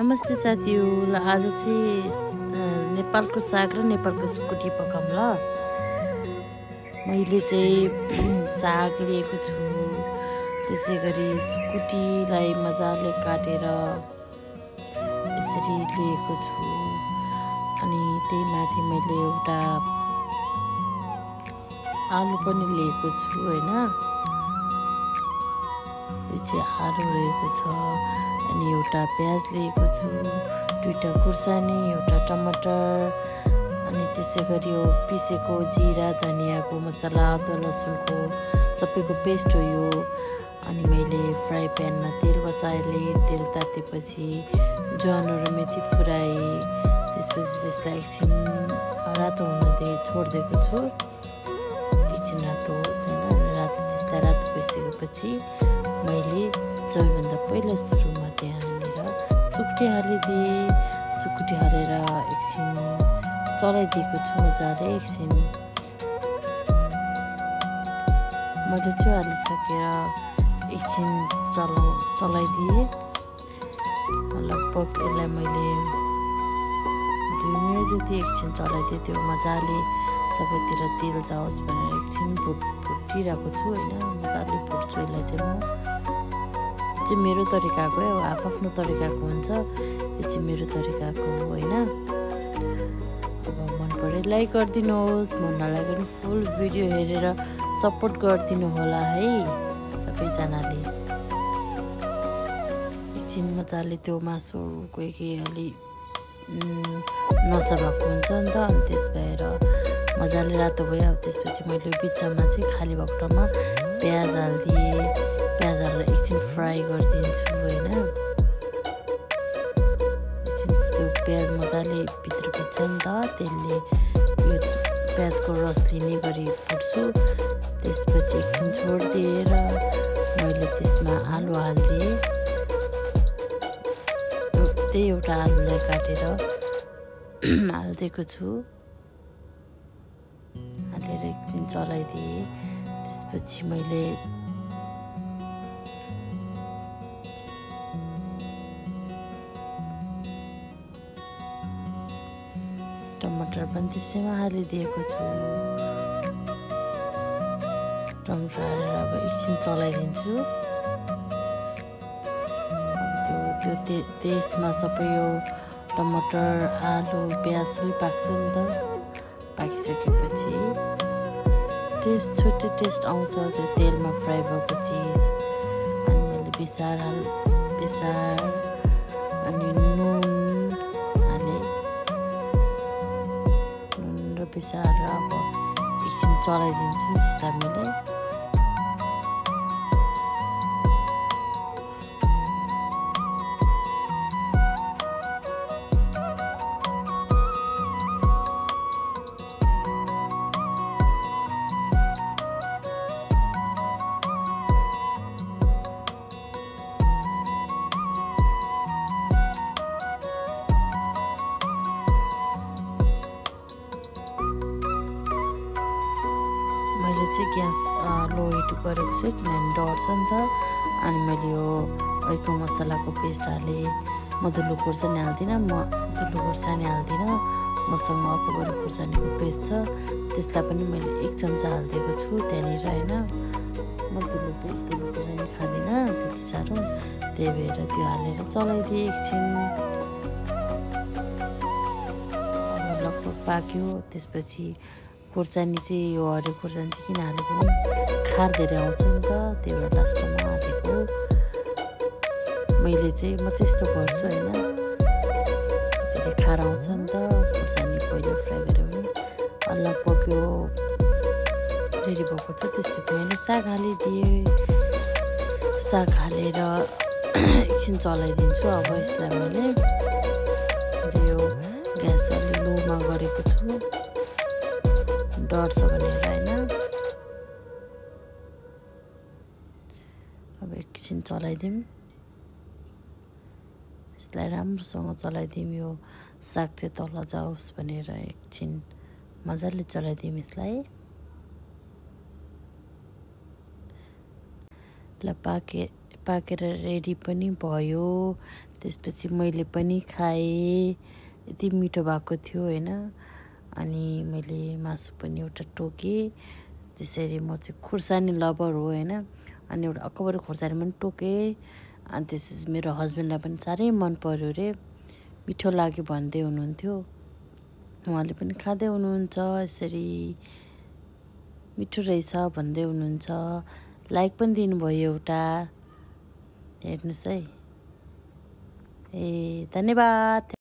नमस्ते साथीहरु, आज चाहिँ नेपालको साग र नेपालको सुकुटी पकाऊँ ल। मैले चाहिँ साग लिएको छु, त्यसैगरी सुकुटीलाई मजाले काटेर यसरी लिएको छु। अनि त्यही माथि मैले एउटा आलु पनि लिएको छु हैन। यो चाहिँ आलु रहेको छ। अनि एउटा प्याज लिएको छु, दुईटा खुर्सानी, एउटा टमाटर, अनि त्यसैगरी यो पिसेको जिरा धनियाको मसला अदुवा लसुनको सबैको पेस्ट हो यो। अनि मैले फ्राई प्यानमा तेल बसाएँ, तेल तातेपछि ज्वानो र मेथी फुराएँ, त्यसपछि त्यसलाई एकछिन रातो हुन छोडिदिएको छु। एकछिन रातो होस् हैन। त्यसलाई रातो भइसकेपछि मैले सबैभन्दा पहिला सुरुमा त्यहाँनिर सुकुटी हालिदिएँ। सुकुटी हालेर एकछिन चलाइदिएको छु मजाले। एकछिन मैले चाहिँ हालिसकेर एकछिन चलाइदिएँ। लगभग यसलाई मैले 2 मिनट जति एकछिन चलाइदिएँ। त्यो मजाले सबैतिर तेल जाओस् भनेर एकछिन फुटिरहेको छु हैन। मजाले फुट्छु यसलाई चाहिँ म चाहिँ मेरो तरिकाको हो, आफ्नो तरिकाको हुन्छ। यो चाहिँ मेरो तरिकाको हो हैन। अब मन परे लाइक गरिदिनुहोस्, मन नलागे पनि फुल भिडियो हेरेर सपोर्ट गरिदिनु होला है सबैजनाले। एकछिन मजाले त्यो मासु कोही अलि नसा भएको हुन्छ नि त। अनि त्यस भएर मजाले रातो भयो। अब त्यसपछि मैले बिचमा चाहिँ खाली भएको ठाउँमा प्याज हालिदिएँ। प्याज हालेर एकछिन फ्राई गरिदिन्छु हैन। एकछिन त्यो प्याज मजाले भित्र भिज्छ नि त, त्यसले यो प्याजको रस लिने गरी फुट्छु। त्यसपछि एकछिन छोडिदिएर मैले त्यसमा आलु हालिदिएँ। त्यही एउटा आलुलाई काटेर हालिदिएको छु। हालेर एकछिन चलाइदिएँ। त्यसपछि मैले टमाटर पनि त्यसैमा हालिदिएको छु। टमाटर हालेर अब एकछिन चलाइदिन्छु। अब त्यो त्यसमा सबै यो टमाटर, आलु, प्याज सबै पाक्छ नि त। पाकिसकेपछि छुट्टै टेस्ट आउँछ त्यो तेलमा फ्राई भएको चिज। अनि मैले बेसार अनि नुन हालेँ। नुन र बेसार अब एकछिन चलाइदिन्छु त्यसलाई मैले। मैले चाहिँ ग्यास लो हिट गरेको छु किनभने डढ्छ नि त। अनि मैले यो ऐको मसलाको पेस्ट हालेँ। मधुलो खुर्सानी हाल्दिनँ, मधुलो खुर्सानी हाल्दिनँ। मसँग अकबर खुर्सानीको पेस्ट छ, त्यसलाई पनि मैले 1 चम्चा हालिदिएको छु त्यहाँनिर हैन। मधुलो खुर्सानी खाँदिनँ त्यति साह्रो, त्यही भएर त्यो हालेर चलाइदिएँ एकछिन। अब लगभग पाक्यो। त्यसपछि खुर्सानी चाहिँ यो हरियो खुर्सानी चाहिँ किन हालेको भने खार धेरै आउँछ नि त, त्यही भएर लास्टमा हालेको। मैले चाहिँ म चाहिँ यस्तो गर्छु हैन। धेरै खार आउँछ नि त खुर्सानी पहिले फ्राई गऱ्यो भने। लगभग यो रेडी भएको छ। त्यसपछि मैले साग हालिदिएँ। साग हालेर एकछिन चलाइदिन्छु। अब यसलाई मैले यो ग्यास अलि लोमा गरेको छु, डढ्छ भनेर हैन। अब एकछिन चलाइदिउँ। यसलाई राम्रोसँग चलाइदिउँ। यो साग चाहिँ तल जाओस् भनेर एकछिन मजाले चलाइदिउँ यसलाई। ल पाकेर रेडी पनि भयो। त्यसपछि मैले पनि खाएँ। यति मिठो भएको थियो हैन। अनि मैले मासु पनि एउटा टोकेँ। त्यसरी म चाहिँ खुर्सानी लभर हो हैन। अनि एउटा अकबर खुर्सानी पनि टोकेँ। अनि त्यसपछि मेरो हस्बेन्डलाई पनि साह्रै मन पर्यो रे, मिठो लाग्यो भन्दै हुनुहुन्थ्यो। उहाँले पनि खाँदै हुनुहुन्छ, यसरी मिठो रहेछ भन्दै हुनुहुन्छ। लाइक पनि दिनुभयो एउटा, हेर्नुहोस् है। ए धन्यवाद।